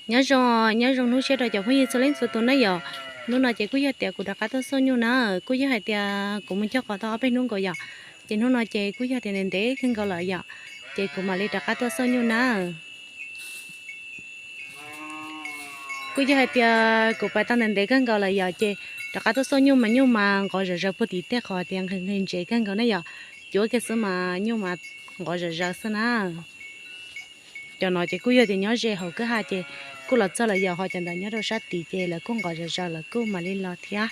Nyob zoo, nyob zoo hnub tshiab rau cov phooj ywg txhua leej txhua tus na yom. Hnub no ces kuj yog tias kuv rov qab tuaj xauj nyuj na, kuj yog hais tias kuv mus cog qos tau ob peb hnub nkaus yom. Ces hnub no ces kuj yog tias ntev ntev kawg nkaus lawm yom, ces kuv mam li rov qab tuaj xauj nyuj na. Kuj yog hais tias kuv pais tau ntev ntev kawg nkaus lawm yom, ces rov qab tuaj xauj nyuj mas nyuj mas nqov zom zaws puag tim tej qhov tias nqhis nqhis ntsev kawg nkaus na yom. Cuab kiag xwb mas nyuj mas nqov zom zaws xwb na. Cov no ces kuj yog tias nyob ze hauv kwj ha ces kuj los txog lawm yom, ho cov ntawd nyob rau sab tid ces lawv kuj nqov zom zaws lawv kuj mam li los thiab.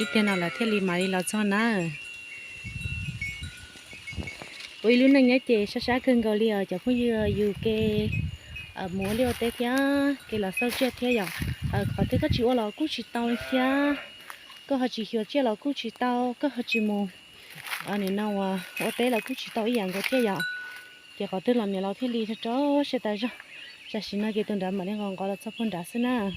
Ib pliag no lawv thiaj li mam li los txog na. Ua ib lub neej nyob ces sab sab kawg nkaus li os cov phooj ywg, yus ke mus ua liaj ua teb thiab ke los xauj tsiaj thiab yom. Qhov twg koj tsis ua los kuj tsis tau li thiab, koj ho tsis xyuas tsiaj los kuj tsis tau, koj ho tsis mus nim no ua teb los kuj tsis tau ib yam nkaus thiab yom. Ces qhov twg los niam laus thiaj li rau siab tas zog. Tam sim no ces tus nrad mam li nqos nqos los txog puag nrad xwb na.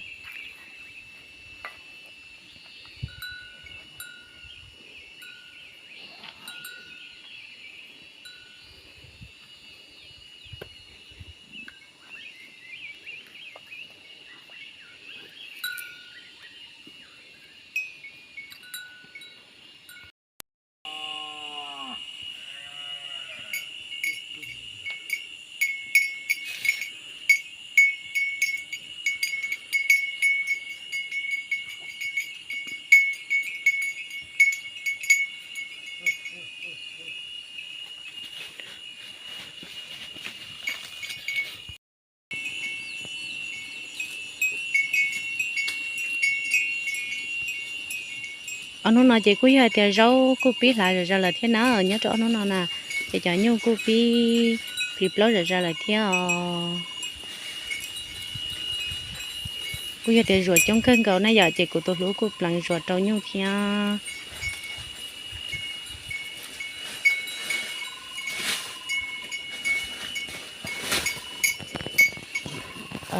Ob hnub no ces kuj yog hais tias zaub kuj pib hlav zom zaws lawm thiab na, nyob rau ob hnub no na, ces cov nyuj kuj pib plis plaub zom zaws lawm thiab os. Kuj yog tias zuam coob kawg nkaus na yom, ces kuv tus hlub kuj pleev zuam rau nyuj thiab.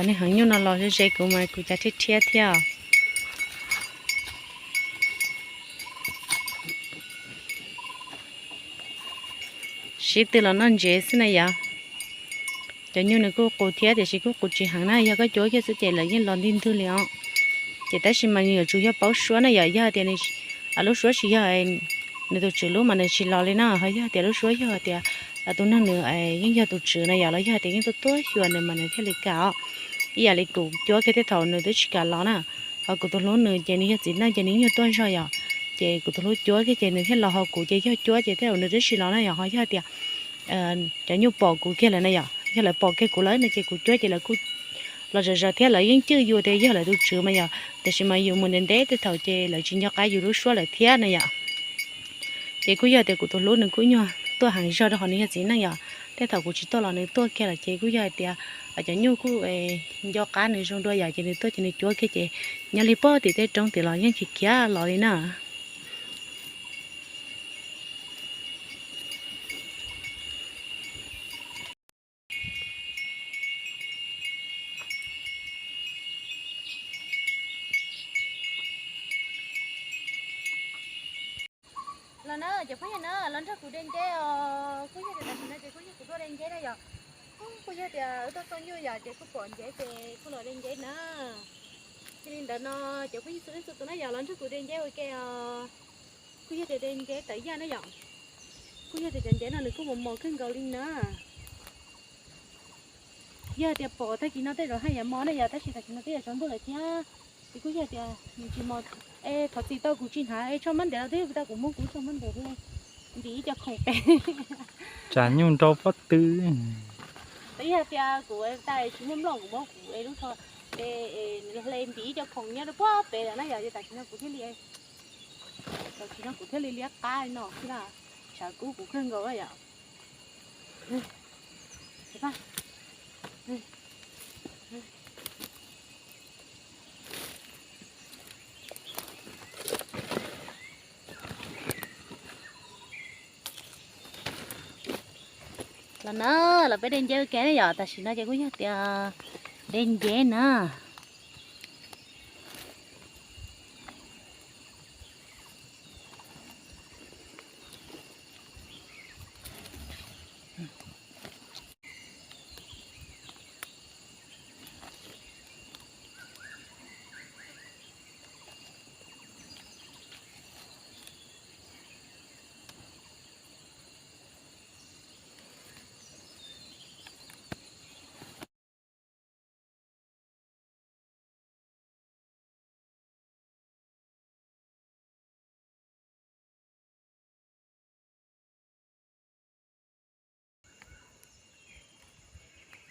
Nej heev nyuj no los ze ze kuv mas kuv cas thiab thiab thiab. Sib tw los noj ntsev xwb na yom. Cov nyuj nws kuj qus thiab tiam sis kuj qus tsis heev na, yog koj cuab kiag xwb ces lawv yeej los ntig ntwg li os. Ces tab sis mas nws yuav tsum yog paub suab na yom, yog tias lub suab tsis yog nws tus tswv lub mas nws tsis los li na, ho yog tias lub suab yog tias tus neeg nws yeej yog tus tswv na yom, los yog tias yeej tuaj tuaj xyuas nws mas nws thiaj li kam os. Ib yam li kuv cuab kiag thiab thaum nws twb tsis kam los na, ho kuv tus hlub nws ces nws yog txiv neej ces nws yeej yog tuaj zog yom, ces kuv tus hlub cuab kiag ces nws thiaj los, ho kuv ces yog cuab ces tej zaum nws twb tsis los na yom, ho yog tias cov nyuj pom kuv kiag lawm na yom, yog lawv pom kiag kuv lawm no ces kuv cuab ces lawv kuj los zom zaws thiab lawv yeej cwj yus tias yog lawv tus tswv mas yom, tiam sis mas yus mus ntev ntev tej thaum ces lawv tsis nco qab yus lub suab lawm thiab na yom. Ces kuj yog tias kuv tus hlub nws kuj nyuag tuaj heev zog rau qhov nws yog txiv neej yom, tej thaum kuv tsis tuaj los nws tuaj kiag lawm ces kuj yog hais tias cov nyuj kuj nco qab nws zoo dua yom, ces nws tuaj ces nws cuab kiag ces nyob li pog tim tej roob tim los yeej tsis khiav los li na. Los na cov phooj ywg na, los nrog kuv de nceb os. Kuj yog tias tam sim no ces kuj yog kuv tuaj de nceb na yom. Kuj yog tias wb tuaj xauj nyuj yom, ces kuj pom nceb ces kuj los de nceb na. Yog li ntawd no cov phooj ywg txhua leej txhua tus na yom, los nrog kuv de nceb ua ke os. Kuj yog tias de nceb tawv yaj na yom. Kuj yog tias cov nceb no nws kuj mos mos kawg nkaus li na. Yog tias pom tag kis no tej zaum haj yam mos na yom, tab sis tam sim no twb yog tsaus ntuj lawm thiab. Ces kuj yog tias nws tsis mos. Es thov txim tau kuv tsis hnav es tsho mab ntev los twb yog tau kuv muab kuv tsho mab ntev hle ntim ib co khoom pem. Tsam nyuj nrau pob tw. Twb yog tias kuv tas tsis muaj nplooj kuv muab kuv es lub tsho hle ntim ib co khoom nyob rau pob pem lawm na yom, ces tam sim no kuv thiaj li, tam sim no kuv thiaj li liab qab li no xwb na. Tshav kub kuv kawg nkaus yom. Los na, los peb de nceb ua ke na yom, tam sim no ces kuj yog tias de nceb na.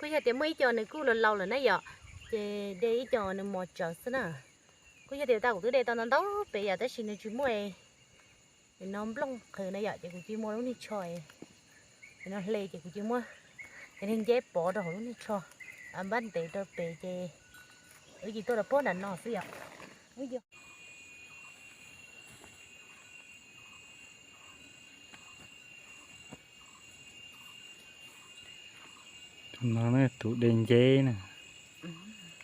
Kuj yog tias muaj ib co nws kuj laus laus lawm na yom, ces de ib co nws mos tsawv xwb na. Kuj yog tias tau kuv twb de tau ntau ntau pem yom, tab sis nws tsis muaj no nplooj qhwv na yom, ces kuv cia muab lub niag tsho no hle ces kuv cia muab cov niag nceb pov rau hauv lub niag tsho, npab ntev rau pem ces wb cia tuaj rau puag nram no xwb yom. Tus no tus de nceb na.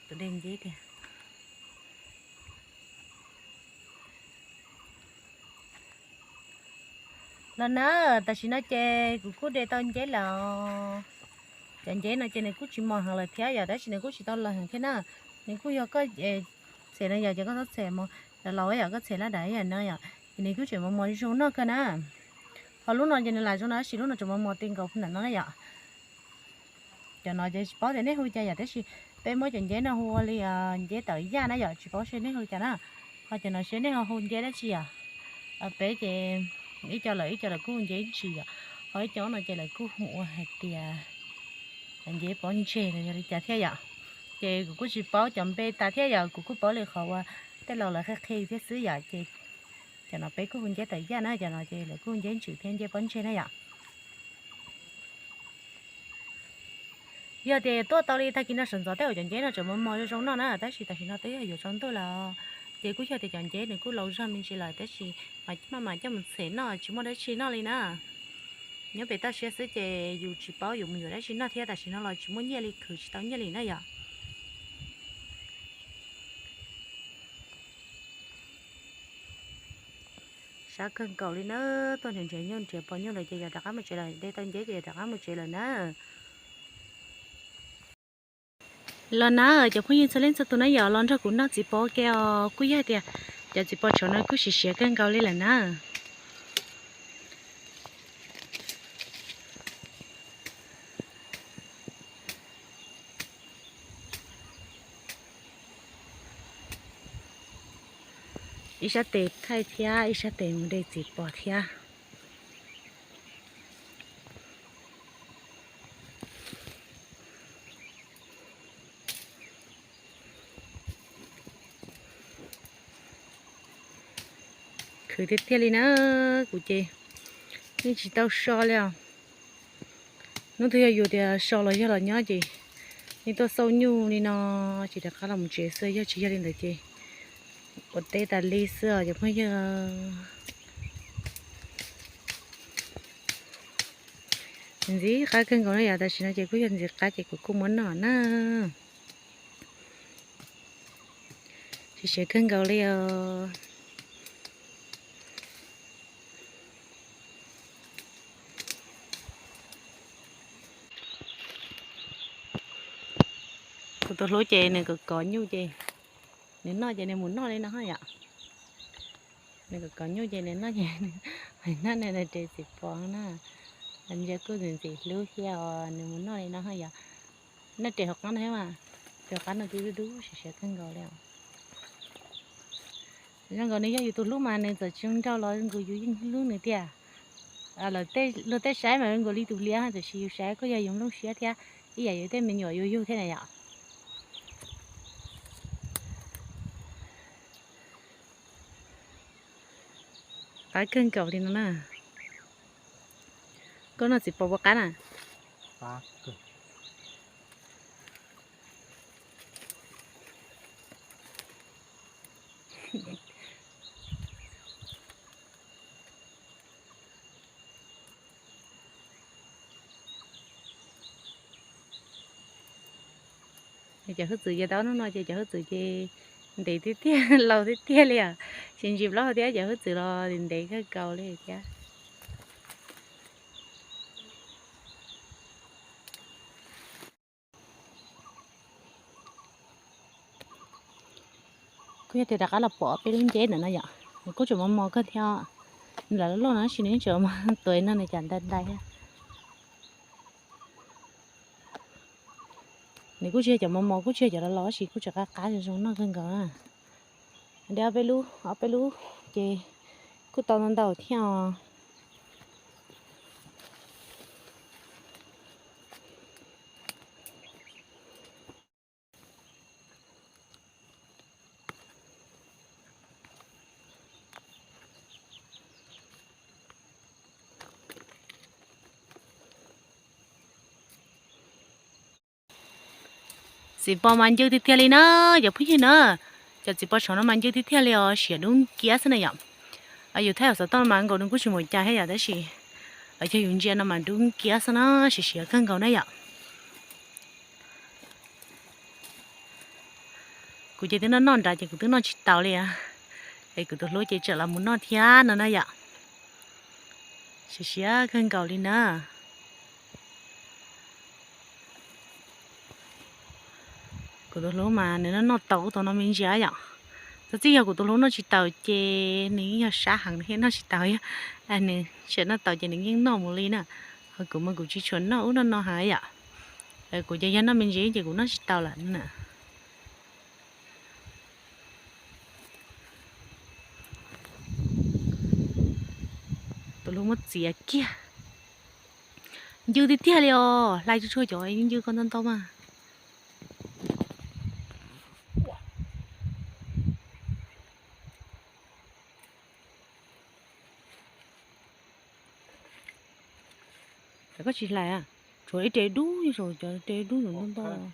Tus de nceb tiag. Los na, tam sim no ces kuv kuj de tau nceb lawm. Cov nceb no ces nws kuj tsis mos heev lawm thiab yom, tab sis nws kuj tsis tau lawm heev thiab na. Nws kuj yog koj txhem no yom, ces koj txhob txhem mos los los yom, koj txhem laj dav yam no yom, ces nws kuj tseem mos mos zoo noj kawg na. Ho lub no ces nws lam zoo no tab sis lub no tseem mos mos ti nkaus ntawm no na yom. Cov no ces tsis paub tias nej hu li cas yom, tab sis peb muab cov nceb no hu ua li nceb tawv yaj na yom, tsis paub seb nej hu li cas na. Ho cov no seb nej ho hu nceb dab tsi yom. Peb ces ib co lawv ib co lawv kuj hu nceb ntsis yom, ho ib co no ces lawv kuj hu ua hais tias nceb pob ntseg los yog li cas thiab yom. Ces kuv kuj tsis paub cov npe tas thiab yom, kuv kuj paub li qhov uas tej laus lawv qhia qhia thiab xwb yom. Ces cov no peb kuj hu nceb tawv yaj na, cov no ces lawv kuj hu nceb ntsis thiab nceb pob ntseg na yom. Yog tias tuaj tau li tag kis no sawv ntxov tej uas cov nceb no tseem mos mos zoo zoo noj na, tab sis tam sim no twb yog yuav tsaus ntuj lawm, ces kuj yog tias cov nceb nws kuj laus zog me ntsis lawm tab sis maj mam coj mus txhem noj tsis muaj dab tsi noj li na. Nyob pem toj siab xwb ces yus tsis paub yuav mus yuav dab tsi noj thiab tam sim no los tsis muaj nyiaj li, khwv tsis tau nyiaj li na yom. Sab kawg nkaus li na, tuaj nrhiav nrhiav nyuj nrhiav pom nyuj lawm ces yog rov qab mus tsev lawm, de tau nceb ces yog rov qab mus tsev lawm na. Los na, cov phooj ywg txhua leej txhua tus na yom, los nrog kuv noj txiv pov ke os, kuj yog tias cov txiv pov tshauv no kuj siav siav kawg nkaus li lawm na. Ib sab tes thaij thiab ib sab tes mus de txiv pov thiab. Khwv tiag tiag li na, kuv ces yeej tsis tau so li os. Hnub twg yog yus tias so los yog los nyob ces yeej tuaj xauj nyuj li no ces rov qab los mus tsev xwb, yog tsis yog li ntawd ces ua teb tas li xwb os cov phooj ywg. Ntxim qab kawg nkaus na yom, tam sim no ces kuj yog ntxim qab ces kuv kuj muab noj na. Siav siav kawg nkaus li os. Kuv tus hlub ces nws kov kov nyuj ces nws noj ces nws mus noj li no yom. Nws kov kov nyuj ces nws noj ces nws noj nws de txiv pov na. Ntsia kuj ntxim ntxim hlub thiab os, nws mus noj li no yom. Noj tes hauv qab no thiab mas, tes hauv qab no twb dub dub siav siav kawg nkaus li os. Zoo nkaus nws yog yus tus hlub mas nws txawm tsis zoo nraug los zoo nkaus yus yeej hlub nws tiag. Luag tej saib mas zoo nkaus li tus liab tiam sis yus saib kuj yog yus nplooj siab thiab ib yam yus tej me nyuam yus yug thiab na yom. Qab kawg nkaus li no na. Koj noj txiv pov puas qab na? Cov hwj txwv ces tau hnub no ces cov hwj txwv ces ntev tiag tiag laus tiag tiag li os. Tsis ntsis plaub hau thiab, cov hwj txwv los ntev kawg nkaus li thiab. Kuj yog tias rov qab los pom peb lub nceb ntawm no yom, nws kuj tseem mos mos kawg thiab. Nws lam loj loj no tab sis nws yeej tseem mos tuav no nws cas ntais ntais thiab. Nws kuj tsis yog cov mos mos, kuj tsis yog cov los los tab sis kuj tseem qab qab zoo zoo noj kawg nkaus na. De ob peb lub, ob peb lub ces kuj tau ntau ntau thiab os. Txiv pos mas ncw tiag tiag li na, cov phooj ywg na. Cov txiv pos saum no mas ncw tiag tiag li os, siav dub kiab xwb na yom. Yus thaij xov tooj mas nkaus nws kuj tsis mus cas thiab yom, tab sis yog yus ntsia no mas dub kiab xwb na, siav siav kawg nkaus na yom. Kuv ces twb noj noj nrad ces kuv twb noj tsis taus li, es kuv tus hlub ces tseem los mus noj thiab no na yom. Siav siav kawg nkaus li na. Kuv tus hlub mas nws noj noj taus ub tau no me ntsis yom. Txog txij yog kuv tus hlub noj tsis taus ces nws yeej yog sab heev thiab noj tsis taus, nws tseem noj taus ces nws yeej noj mus li na. Ho kuv mas kuv tsis tshua noj ub noj no heev yom. Kuv ces yog noj me ntsis ces kuv noj tsis taus lawm na. Tus hlub muab txiav kiag. Ncw tiag tiag li os, hlais tsuag tsuag cov ncw ko ntau ntau mas. Koj tsis hlais, tshuav ib re dub, cov re dub ntau ntau.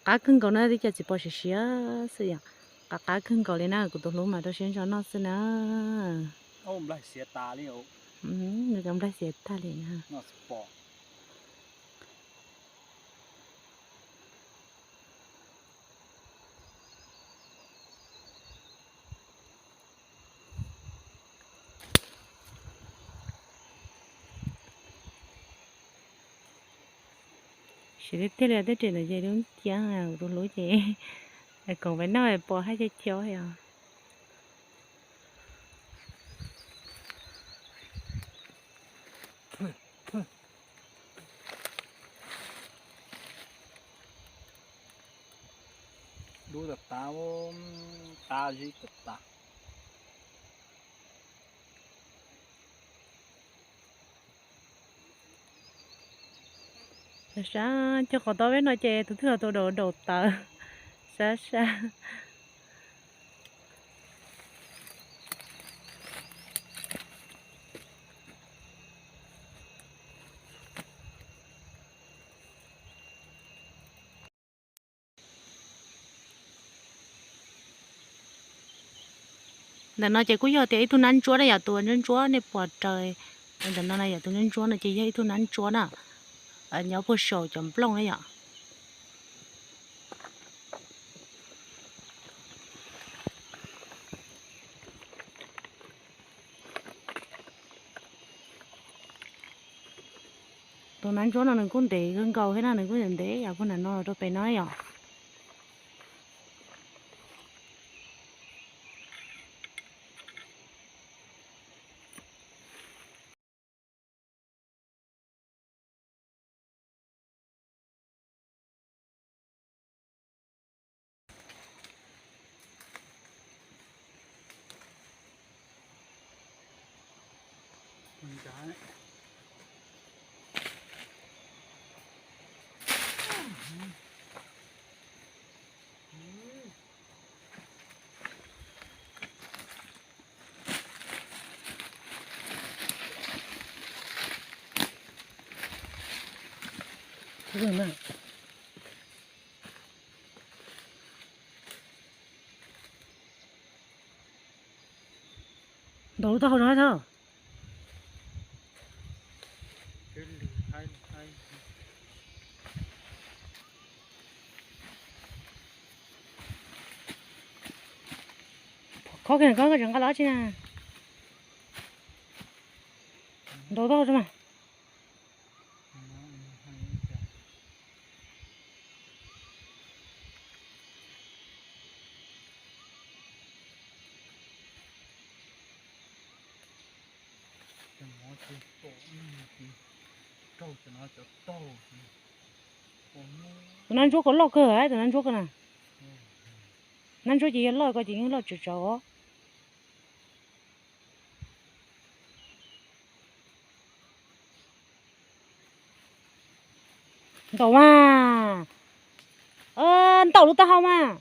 Qab kawg nkaus na, tib co txiv pos siav siav xwb yom. Qab qab kawg nkaus li na, kuv tus hlub mas rau siab ntso noj xwb na. Nws cov nplaig xiav tag li na. Siav tiag tiag li, tej re no ces dub kiab, kuv tus hlub ces koom peb noj pos haj chau chau os. Dub tas tas, qab zib tas tas. Sab sab, cog qhov tau peb no ces tus twg los tus daum daum tawv. Sab sab. Ntawm no ces kuj yog tias ib tug nab ntsuab na yom, tus ntsuab ntsuab nej pom raws. Ntawm no na yom, tus ntsuab ntsuab no ces yog ib tug nab ntsuab na, nyob puag saum cov nplooj na yom. Tus nab ntsuab no nws kuj ntev kawg nkaus thiab na, nws kuj ntev yam puag nram no rau pem no yom. Ntaus lub taub hau no thawj. Khob kiag koj, koj tseem nqa los tsi na. Ntaus taub hau mas. Tus nab ntsuab ko loj kawg, tus nab ntsuab ko na. Nab ntsuab ces yog loj ko ces yeej loj tsawv tsawv os. Ntaus mas. Ntau lub taub hau mas.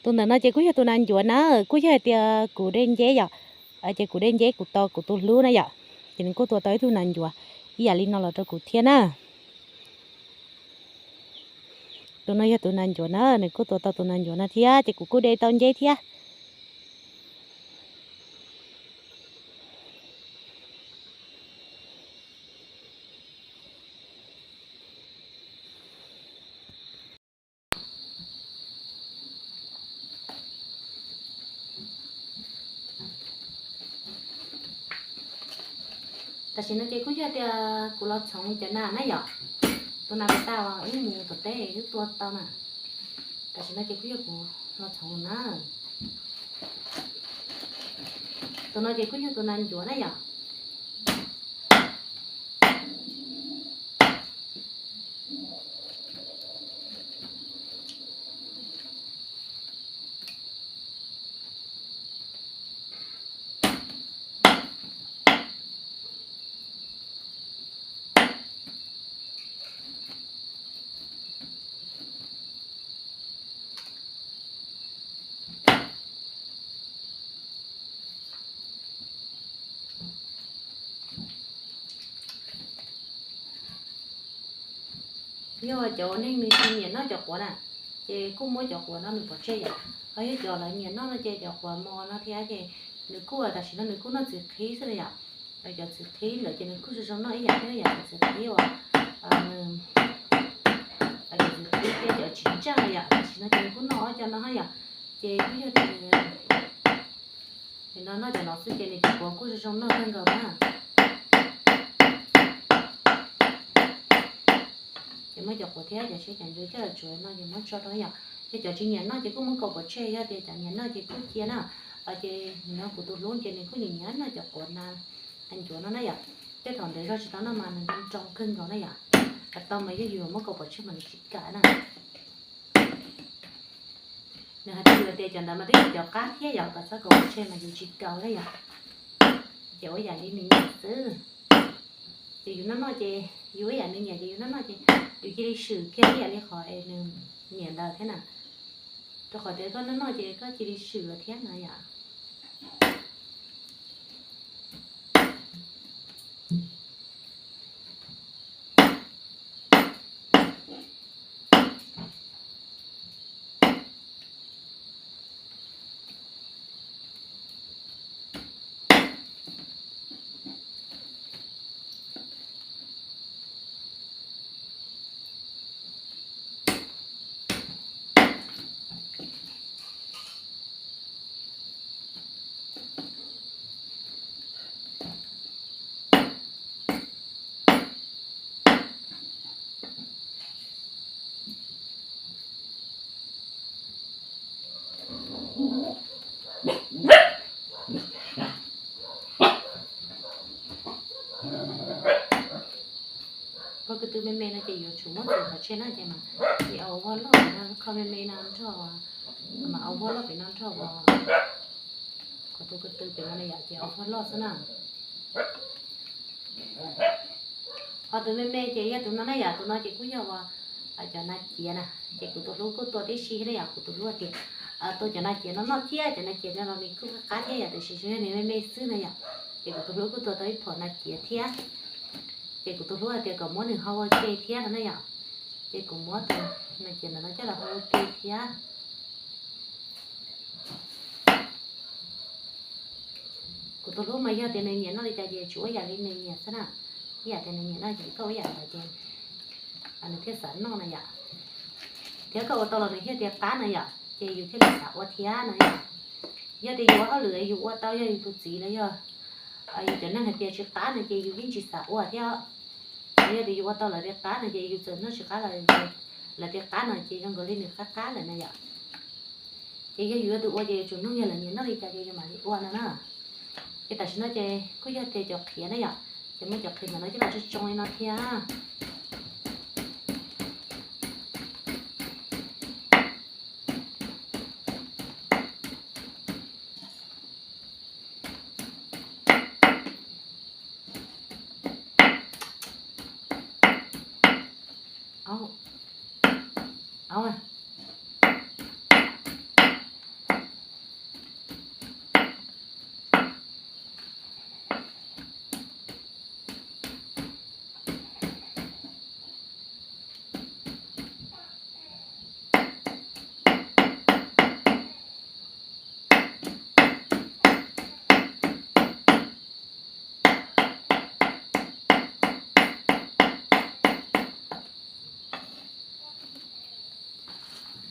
Tus ntawm no ces kuj yog tus nas ncuav na, kuj yog hais tias kuv de nceb yom, ces kuv de nceb kuv tos kuv tus hlub na yom, ces nws kuj tua tau ib tug nas ncuav ib yam li no los rau kuv thiab na. Tus no yog tus nas ncuav na, nws kuj tua tau tus nas ncuav no thiab ces kuv kuj de tau nceb thiab. Tam sim no ces kuj yog tias kuv los txhoov cov nas na yom. Tus nas tas wb mus tom teb wb tua tau na. Tam sim no ces kuj yog kuv los txhoov na. Tus no ces kuj yog tus nas ncuav na yom. Yog cov ua neeg nws tsis nyiam noj cov quav na, ces kuj muab cov quav no nws pov tseg yom. Ho yog cov lawv nyiam noj no ces cov quav mos no thiab ces nws kuj tam sim no nws kuj noj txiv qhib xwb na yom. Cov txiv qhib ntawd ces nws kuj zoo zoo noj ib yam thiab yom, cov txiv qhib uas nws, cov txiv qhib thiab cov tsis ntsaj yom, tam sim no ces nws kuj noj ob cov no yom. Ces kuj yog tias nws no noj cov no xwb ces nws cov quav kuj zoo zoo noj kawg nkaus na. Ces muab cov quav thiab cov siab cov ntsuav coj los tsuav no ces muab tso rau yom. Ces cov tsis nyiam noj ces kuj muab kaus pov tseg, yog tias cov nyiam noj ces kuj cia na. Ces nim no kuv tus hlub ces nws kuj nyiam nyiam noj cov quav na, nas ncuav no na yom. Tej thaum ntawd zog tsis tau noj mas nws nroo kawg nkaus na yom. Tau mas yog yus muab kaus pov tseg mas nws tsis kam na. Nws hais rau yus tias cov ntawd mas twb yog cov qab thiab yom, kom txhob kaus pov tseg mas yus tsis kaus na yom. Ces ua yam li nws nyiam xwb. Ces yus noj noj ces yus ua yam nws nyiam ces yus noj noj ces yus cia li swm kiag ib yam li qhov es nws nyiam ntawd thiab na. Rau qhov tias koj noj noj ces koj cia li swm lawm thiab na yom. Tw me me no ces yuav tsum muab txuas pov tseg na ces mas, ces au voj loj pem no, kho me me no nrog, mas au voj loj pem no nrog uas qhov tus ko tw pem no na yom, ces au voj loj xwb na. Ho tus me me ces yog tus no na yom, tus no ces kuj yog uas cov nas ciav na, ces kuv tus hlub kuj tua tib si na yom, kuv tus hlub tias tua cov nas ciav no noj thiab, cov nas ciav no los nws kuj qab qab thiab yom, tiam sis yog nws me me xwb na yom, ces kuv tus hlub kuj tua tau ib phom nas ciav thiab. Ces kuv tus hlub hais tias kom muab nws hau ua ke thiab no na yom, ces kuv muab tus nas ciav ntawm no coj los hau ua ke thiab. Kuv tus hlub mas yog tias nws nyiam noj li cas ces tsuas ua yam li nws nyiam xwb na. Ib yam tias nws nyiam noj ces koj ua yam ntawd ces nws thiaj xav noj na yom. Thiab koj ua tau los nws thiaj tias qab na yom, ces yus thiaj li xav ua thiab na yom. Yog tias yus ua hauj lwm yus ua tau, yog yus tus txiv los yog yus cov neeg hais tias tsis qab no ces yus yeej tsis xav ua thiab. Yog tias yus ua tau lawv tias qab no ces yus txawm noj tsis qab los lawv tias qab no ces zoo nkaus li nws qab qab lawm na yom. Ces yog yus yog tus ua ces yuav tsum nug yog lawv nyiam noj li cas ces yus mam li ua no na. Ces tam sim no ces kuj yog tias cov qhiav na yom, ces muab cov qhiav ntawm no coj los tsoo tsoo li no thiab.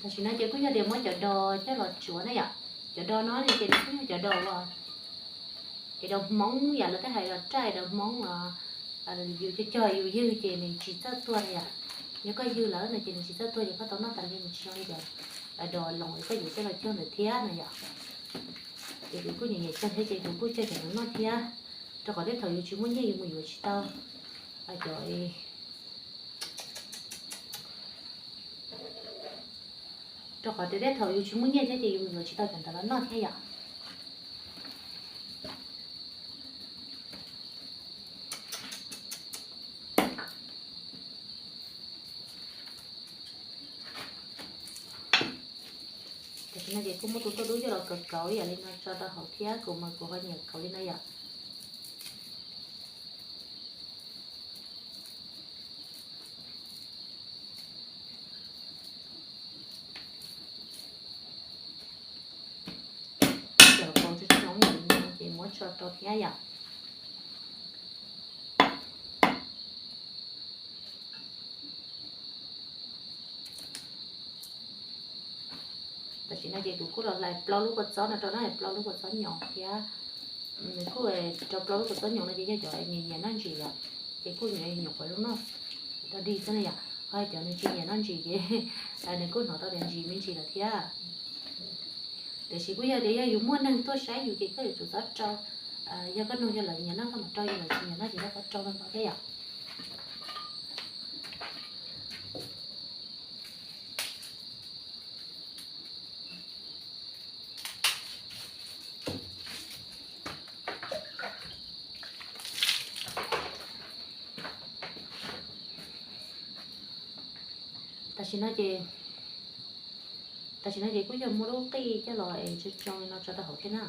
Tam sim no ces kuj yog tias muab cov dos coj los tsuav na yom. Cov dos no ces nws kuj yog cov dos uas es dos Hmoob yom, lawv twb hais los raj es dos Hmoob, yus cog cog yus ywg ces nws tsis txawj tuag na yom. Yog koj ywg lawm no ces nws tsis txawj tuag, ces koj tau noj tas li, nws tsis zoo li cov dos loos koj yuav coj los cog ntawd thiab na yom. Ces kuv kuj nyiam nyiam cog thiab ces kuv kuj cog cov ntawd noj thiab, rau qhov tej thaum yus tsis muaj nyiaj yus mus yuav tsis tau cov rau qhov tias tej thaum yus tsis muaj nyiaj thiab ces yus mus yuav tsis tau cov ntawd los noj thiab yom. Tam sim no ces kuj muab tus tuaj dub coj los kauv kauv ib yam li no tso rau hauv thiab, kuv mas kuv ho nyiam kauv li no yom. Cov kauv tsoo tsoo li no ces muab tso rau thiab yom. Tam sim no ces kuv kuj los hlais plaub lub kua txob no rau na, plaub lub kua txob nyoos thiab. Nws kuj rau plaub lub kua txob nyoos no ces yog cov nyiam nyiam noj ntsis yom, ces kuj nyuam qhuav zoo noj rau dig xwb na yom. Ho cov nws tsis nyiam noj ntsis ces nws kuj hnov tau tias ntsis me ntsis lawm thiab. Tiam sis kuj yog tias yog yus muaj neeg tuaj saib yus ces koj yuav tsum txhob rau, yog koj nug yog lawv nyiam noj koj mam rau, yog lawv tsis nyiam noj ces koj txhob rau no thiab yom. Tam sim no ces, tam sim no ces kuj yog muab lub qij coj los es tsoo tsoo li no tso rau hauv thiab na.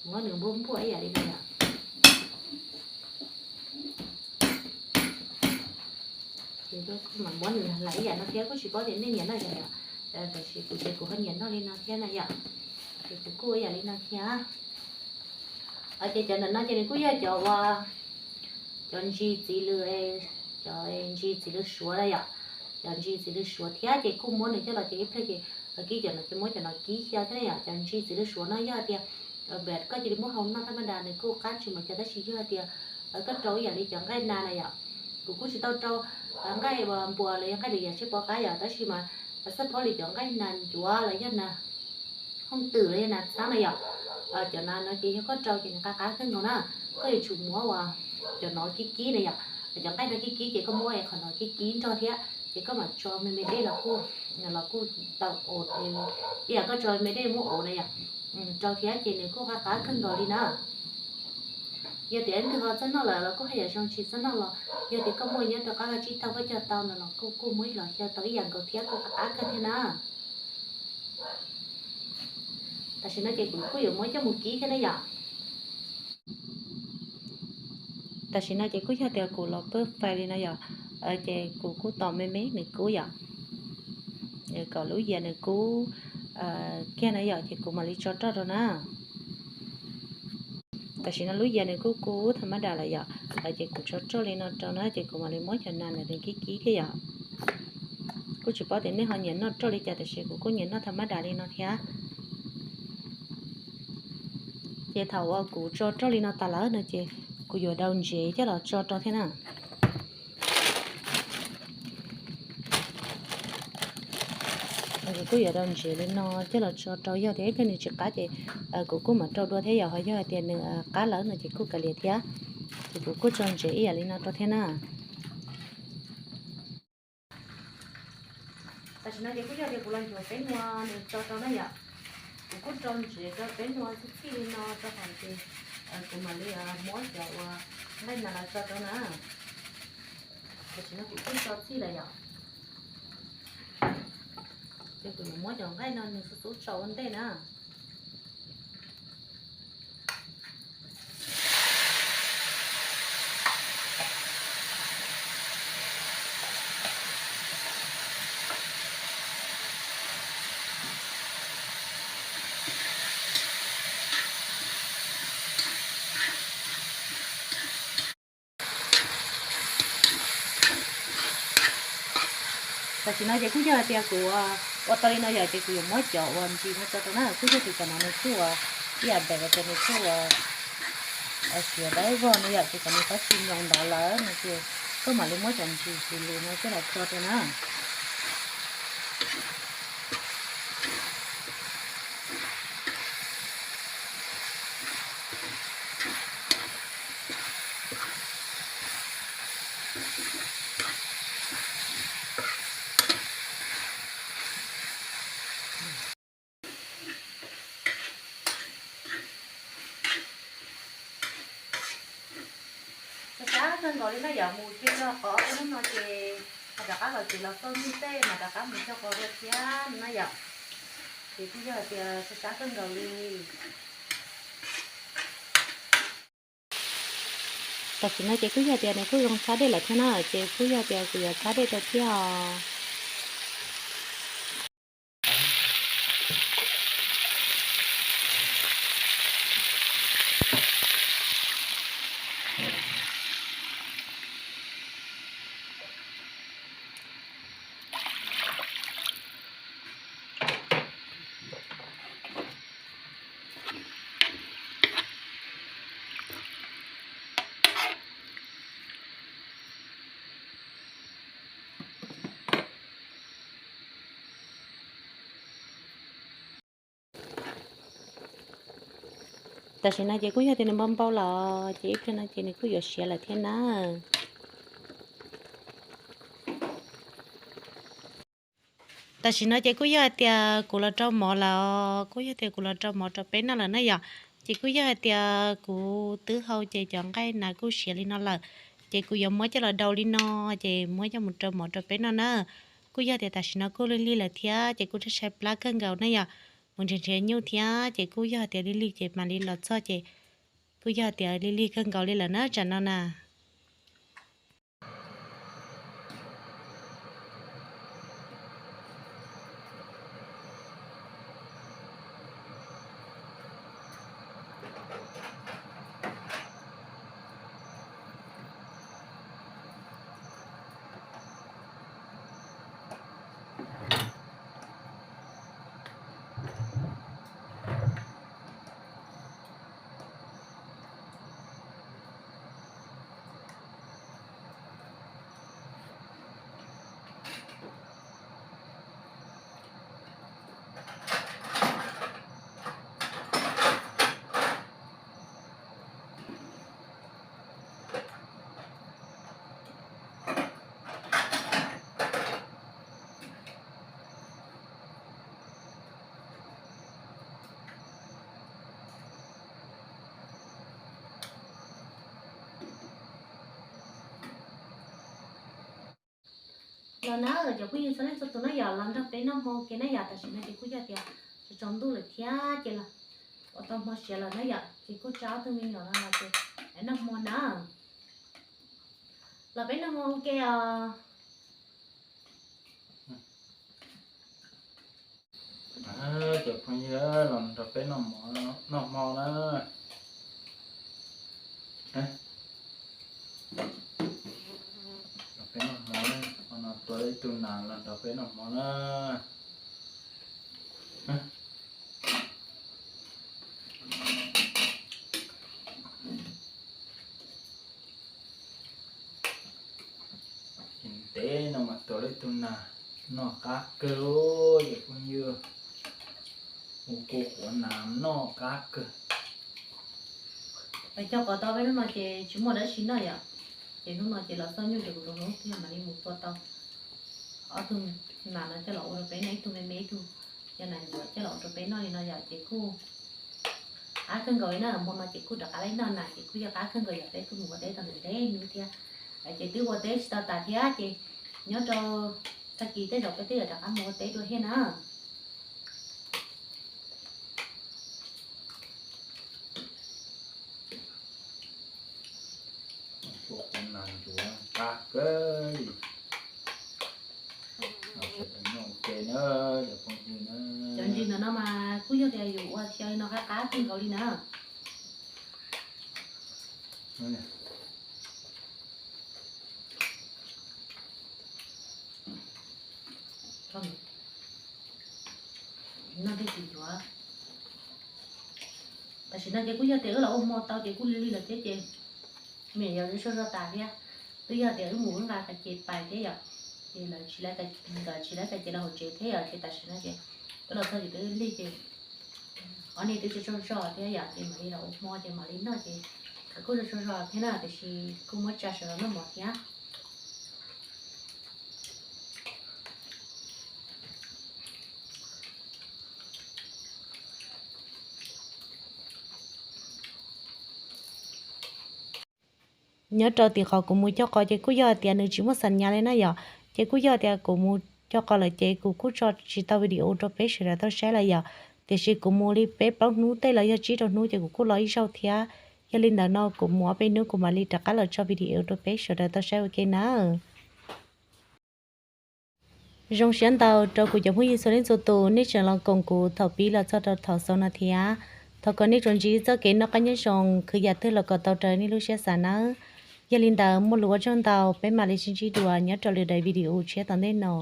Muab nws npuaj npuaj ib yam li no yom. Ces kuj mam muab nws hlais ib yam no thiab, kuj tsis paub tias nej nyiam noj yam yom, tiam sis kuv ces kuv ho nyiam noj li no thiab na yom. Ces kuv kuj ib yam li no thiab. Ces cov ntawm no ces nws kuj yog cov uas, cov ntsis txiv lws, cov ntsis txiv lws suav na yom. Cov ntsis txiv lws suav thiab ces kuj muab nws coj los ces ib pliag ces kib cov no ces muab cov no kib xyaw thiab na yom. Cov ntsis txiv lws suav no yog tias koj cia li muab hau noj thaj maj das nws kuj qab tsis mus cas, tab sis yog tias koj rau ib yam li cov nqaij nas na yom. Kuv kuj tsis tau rau nqaij npuas los yog nqaij lwm yam tseg pov qab yom, tab sis mas xab phob li cov nqaij nas ncuav los yog nas hooj twm los yog nas txhab na yom, Cov no no ces yog koj rau ces nws qab qab kawg nkaus na. Koj yuav tsum muab uas cov no kib kib na yom, cov nqaij no kib kib ces koj muab qhov no kib kib nrog thiab ces koj mam tso me me dej los kuj, los kuj tau ua, ib yam koj tso me dej muab ua na yom, rau thiab ces nws kuj qab qab kawg nkaus li na. Yog tias leej twg ho txawj noj lawm los kuj haj yam zoo, tsis txawj noj los yog tias koj muaj nyob rau qab tsib taug koj cog tau no los kuj kuj muab ib los xyaw tau ib yam nkaus thiab kuj qab qab kawg thiab na. Tam sim no ces kuv kuj yuav muab coj mus kib thiab na yom. Tam sim no ces kuj yog tias kuv los pab fais li no yom, ces kuv kuj tos me me nws kub yom, kom lub yias nws kub kiag na yom, ces kuv mam li tso roj rau na. Tam sim no lub yias nws kuj kub tham mab das lawm yom, ces kuv tso roj li no rau na, ces kuv mam li muab cov nas ntawm nws kib kib thiab yom. Kuj tsis paub tias nej ho nyiam noj roj li cas, tiam sis kuv kuj nyiam noj tham mab das li no thiab. Ces thaum uas kuv tso roj li no tas lawm no ces kuv yuav daus ntsev coj los tso rau thiab na. Kuv kuj yuav daus ntsev li no coj los tso rau, yog tias ib pliag nws tsis qab ces kuv kuj mam rau dua thiab yom, ho yog hais tias nws qab lawm no ces kuj kav liam thiab. Ces kuv kuj tso ntsev ib yam li no rau thiab na. Tam sim no ces kuj yog tias kuv los nchuav peb nua nws tso rau na yom. Kuv kuj rau ntsev rau peb nua txhij txhij li no rau hauv ces kuv mam li muab cov uas nqaij nas los tso rau na. Tam sim no kuv kuj tso txhij lawm yom. Ces kuv yuav muab cov nqaij no nws xub xub tso ua ntej na. Tam sim no ces kuj yog hais tias kuv ua tau li no yom, ces kuv yuav muab cov uas ntsis no tso rau na, kuj yog tias cov no nws kuj ua ib yam npaum li tias nws kuj ua siav dawb vog no yom, ces kom nws txhob tsis nyoos ntawd lawm no ces koj mam li muab cov ntsis xws li no coj los tso rau na. Sab sab kawg nkaus li na yom, mus kiag rau qhov ob peb hnub no ces ho rov qab los tsev los xauj nyuj tej mas rov qab mus cog qos dua thiab na yom. Ces kuj yog hais tias sab sab kawg nkaus li. Tam sim no ces kuj yog tias nws kuj zoo txhab dej lawm thiab na, ces kuj yog tias kuv yuav txhab dej rau thiab os. Tam sim no ces kuj yog tias nws npau npau los ces ib pliag no ces nws kuj yuav siav lawm thiab na. Tam sim no ces kuj yog hais tias kuv los rau mov lawm, kuj yog tias kuv los rau mov rau peb noj lawm na yom. Ces kuj yog hais tias kuv twb hau ces cov nqaij nas kuj siav li no lawm, ces kuv yuav muab coj los daus li no, ces muab coj mus rau mov rau peb noj na. Kuj yog tias tam sim no kuj lig lig lawm thiab ces kuj sai sai plab kawg nkaus na yom, mus nrhiav nrhiav nyuj thiab ces kuj yog tias lig lig ces mam li los txog ces kuj yog tias lig lig kawg nkaus li lawm na tsam no na. Na, cov phooj ywg txhua leej txhua tus na yom, los nrog peb noj hmo ua ke na yom. Tam sim no ces kuj yog tias tsaus ntuj lawm thiab ces los ua tau hmo siav lawm na yom, ces kuj tsa ob tug me nyuam no los ces noj hmo na. Los peb noj hmo ua ke os. Cov phooj ywg los nrog peb noj hmo na. Los peb noj hmo, no tua ib tug nas los nrog peb noj hmo na. Ces ntev no mas tua ib tug nas noj qab kawg li cov phooj ywg. Mus kua quav nas noj qab kawg. Cog qos tau peb hnub no ces tsis muaj dab tsi noj yom. Ces hnub no ces los txog nyuj ces kuv rau hnub thiaj mam li mus tua tau ob tug nas no coj los ua rau peb noj, ib tug me me ib tug yog nas ncuav coj los ua rau peb noj li no yom. Ces kuj qab kawg nkaus li na, hmo no ces kuj rov qab li noj nas ces kuj yog qab kawg nkaus yom, peb kuj mus ua teb tau ntev ntev hnub thiab. Ces twb ua teb tsis tau tas thiab ces nyob rau tag kis tej zaum peb twb yuav rov qab mus ua teb dua thiab na. Ua qhov nas ncuav qab kawg li. Noj ua ke na, cov phooj ywg na. Cov ntsis ntawm no mas kuj yog tias yus ua xyaw li no qab qab kawg nkaus li na. Noj tej tsis ncuav. Tam sim no ces kuj yog tias wb los ua hmo tau ces kuj lig lig lawm thiab ces me nyuam yaus twb soj zog tas thiab. Twb yog tias wb mus wb nqa qhov ces pais thiab yom, ces lawv tsis, nkawd tsis lawv qhov ces los hauv tsev thiab yom, ces tam sim no ces wb los txog ces twb lig ces ob niag twb tsaug tsaug zog thiab yom, ces mam li los ua hmo ces mam li noj ces nkawd kuj tsaug tsaug zog thiab na, tiam sis kuj muab tsa sawv los noj mov thiab. Nyob rau tim qhov kuv mus cog qos ces kuj yog hais tias nws tsis muaj xam nyas li na yom, ces kuj yog tias kuv mus cog qos lawm ces kuv kuj tso tsis tau video rau peb sawv daws tau saib lawm yom. Tiam sis kuv mus li peb plaub hnub tej los yog tsib rau hnub ces kuv kuj los ib zaug thiab. Yog li ntawd no kuv mus ob peb hnub kuv mam li rov qab los tso video rau peb sawv daws tau saib ua ke na. Zoo siab ntau rau kuv cov phooj ywg txhua leej txhua tus nej tseem los koom kuv thaum pib los txog rau thaum xaus no thiab. Thov kom nej tsuas ntsib txoj kev noj qab nyob zoo, khwv yam twg los kom tau raws nej lub siab xav nawb. Yog li ntawd muaj lus ua tsaug ntau, peb mam li sib ntsib dua nyob rau lwm daim video tshiab tom ntej no.